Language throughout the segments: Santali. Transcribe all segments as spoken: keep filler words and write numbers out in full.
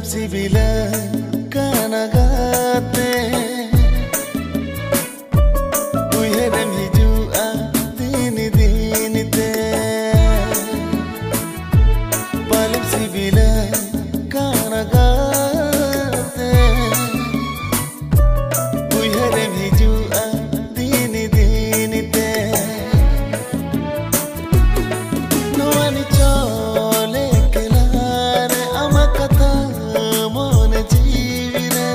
ᱥᱤᱵᱤᱞᱟ ᱠᱟᱱᱟ ᱜᱟᱛᱮ, ᱩᱭᱦᱟᱹᱨᱮᱢ ᱦᱤᱡᱩᱜᱼᱟ ᱫᱤᱱ ᱫᱤᱱ ᱛᱮ᱾ ᱯᱟᱞᱮᱢ ᱥᱤᱵᱤᱞᱟ ᱠᱟᱱᱟ ᱜᱟᱛᱮ, ᱩᱭᱦᱟᱹᱨᱮᱢ ᱦᱤᱡᱩᱜᱼᱟ ᱫᱤᱱ ᱫᱤᱱ ᱛᱮ᱾ ᱱᱚᱣᱟ ᱱᱤᱪᱚᱞ ᱮᱠᱞᱟ ᱨᱮ ᱟᱢᱟᱜ ᱠᱟᱛᱷᱟ ᱢᱚᱱᱮ ᱡᱤᱣᱤ ᱨᱮ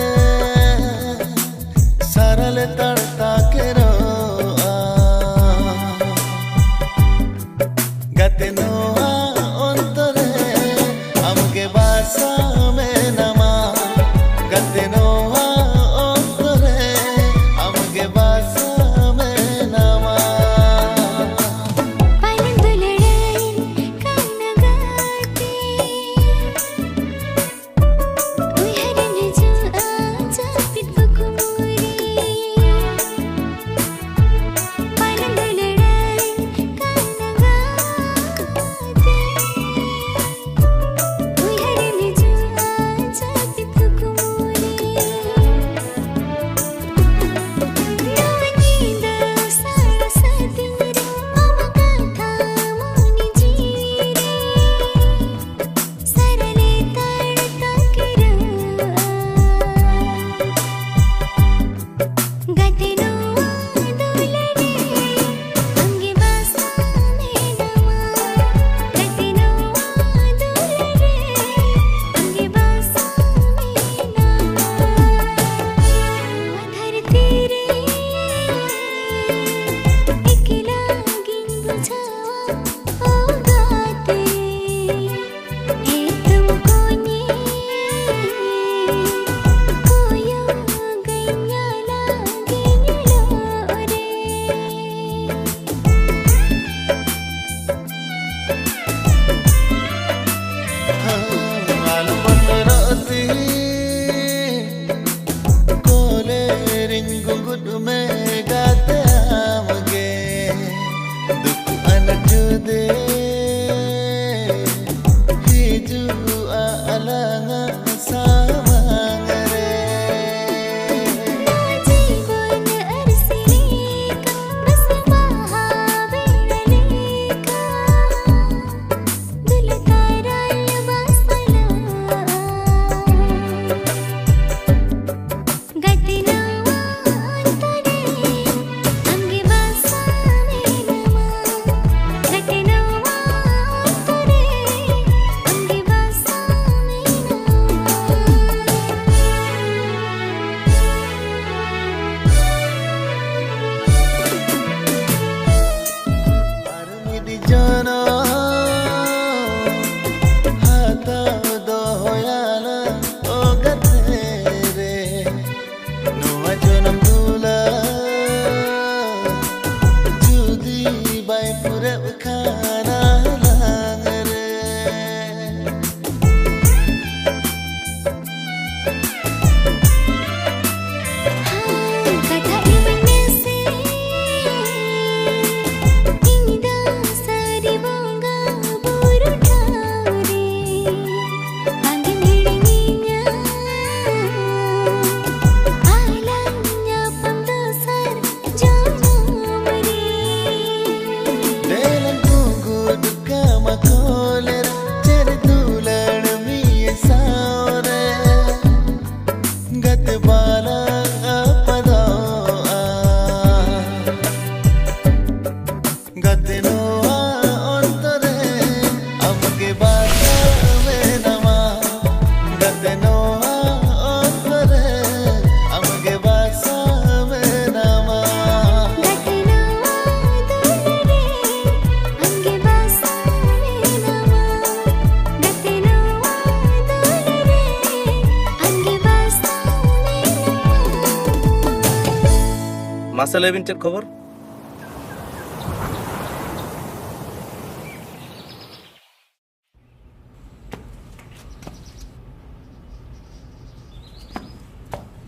ᱢᱟᱥᱮ ᱞᱟᱹᱭ ᱵᱤᱱ, ᱪᱮᱫ ᱠᱷᱚᱵᱚᱨ?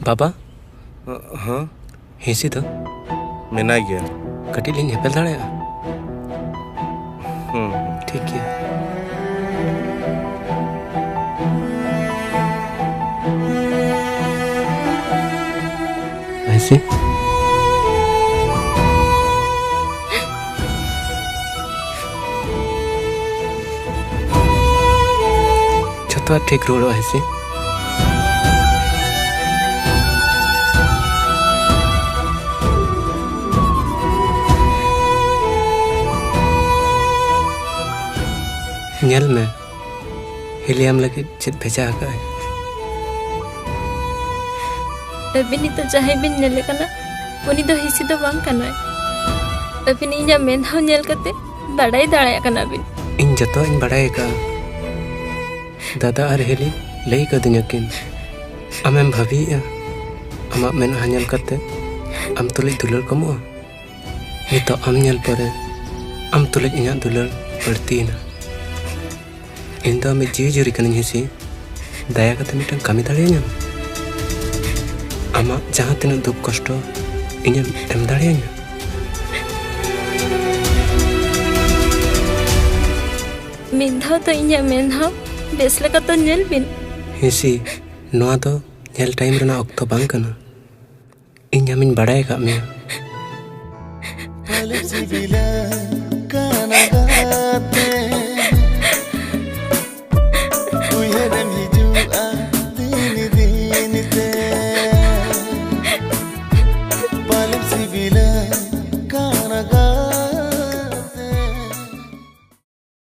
ᱵᱟᱵᱟ, ᱦᱮᱸ? ᱦᱤᱸᱥᱤ ᱫᱚ? ᱢᱮᱱᱟᱭ ᱜᱮᱭᱟ᱾ ᱠᱟᱹᱴᱤᱡ ᱞᱤᱧ ᱧᱮᱯᱮᱞ ᱫᱟᱲᱮᱭᱟᱜᱼᱟ? ᱦᱩᱸ᱾ ᱴᱷᱤᱠ ᱜᱮᱭᱟ᱾ ᱦᱤᱸᱥᱤ? ᱡᱷᱚᱛᱚᱣᱟᱜ ᱴᱷᱤᱠ ᱨᱩᱣᱟᱹᱲᱚᱜᱼᱟ, ᱦᱤᱸᱥᱤ᱾ ᱧᱮᱞ ᱢᱮ, ᱦᱤᱞᱤ ᱟᱢ ᱞᱟᱹᱜᱤᱫ ᱪᱮᱫ ᱵᱷᱮᱡᱟ ᱟᱠᱟᱫ ᱟᱭ᱾ ᱟᱹᱵᱤᱱ ᱱᱤᱛᱚᱜ ᱡᱟᱦᱟᱸᱭ ᱵᱤᱱ ᱧᱮᱞᱮ ᱠᱟᱱᱟ, ᱩᱱᱤ ᱫᱚ ᱦᱤᱸᱥᱤ ᱫᱚ ᱵᱟᱝ ᱠᱟᱱᱟᱭ᱾ ᱟᱹᱵᱤᱱ ᱤᱧᱟᱹᱜ ᱢᱮᱫᱦᱟᱣ ᱧᱮᱞ ᱠᱟᱛᱮ ᱵᱟᱲᱟᱭ ᱫᱟᱲᱮᱭᱟᱜ ᱠᱟᱱᱟ ᱵᱤᱱ᱾ ᱤᱧ ᱡᱚᱛᱚᱣᱟᱜ ᱤᱧ ᱵᱟᱲᱟᱭ ᱟᱠᱟᱫᱼᱟ᱾ ᱫᱟᱫᱟ ᱟᱨ ᱦᱤᱞᱤ ᱞᱟᱹᱭ ᱠᱟᱹᱫᱤᱧᱟ ᱠᱤᱱ᱾ ᱟᱢᱮᱢ ᱵᱷᱟᱹᱵᱤᱭᱮᱫᱼᱟ, ᱟᱢᱟᱜ ᱢᱮᱫᱦᱟ ᱧᱮᱞ ᱠᱟᱛᱮ ᱟᱢ ᱛᱩᱞᱩᱡ ᱫᱩᱞᱟᱹᱲ ᱠᱚᱢᱚᱜᱼᱟ? ᱱᱤᱛᱚᱜ ᱟᱢ ᱧᱮᱞ ᱯᱚᱨᱮ ᱟᱢ ᱛᱩᱞᱩᱡ ᱤᱧᱟᱹᱜ ᱫᱩᱞᱟᱹᱲ ᱵᱟᱹᱲᱛᱤᱭᱮᱱᱟ᱾ ᱤᱧ ᱫᱚ ᱟᱢᱤᱡ ᱡᱤᱣᱤ ᱡᱩᱨᱤ ᱠᱟᱹᱱᱟᱹᱧ, ᱦᱤᱸᱥᱤ᱾ ᱫᱟᱭᱟ ᱠᱟᱛᱮ ᱢᱤᱫᱴᱟᱝ ᱠᱟᱹᱢᱤ ᱫᱟᱲᱮᱭᱟᱹᱧᱟᱢ? ᱟᱢᱟᱜ ᱡᱟᱦᱟᱸ ᱛᱤᱱᱟᱹᱜ ᱫᱩᱠ ᱠᱚᱥᱴᱚ ᱤᱧᱮᱢ ᱮᱢ ᱫᱟᱲᱮᱭᱟᱹᱧᱟ? ᱢᱤᱫ ᱫᱷᱟᱣ ᱫᱚ ᱤᱧᱟᱹᱜ ᱢᱮᱫᱦᱟ ᱵᱮᱥ ᱞᱮᱠᱟᱛᱮ ᱧᱮᱞ ᱵᱤᱱ᱾ ᱦᱤᱸᱥᱤ, ᱱᱚᱣᱟ ᱫᱚ ᱧᱮᱞ ᱴᱟᱭᱤᱢ ᱨᱮᱱᱟᱜ ᱚᱠᱛᱚ ᱵᱟᱝ ᱠᱟᱱᱟ᱾ ᱤᱧ ᱟᱢᱤᱧ ᱵᱟᱲᱟᱭ ᱟᱠᱟᱫ ᱢᱮᱭᱟ᱾ ᱟᱞᱮ ᱥᱤᱵᱤᱞᱟ ᱠᱟᱱᱟ ᱜᱟᱛᱮ᱾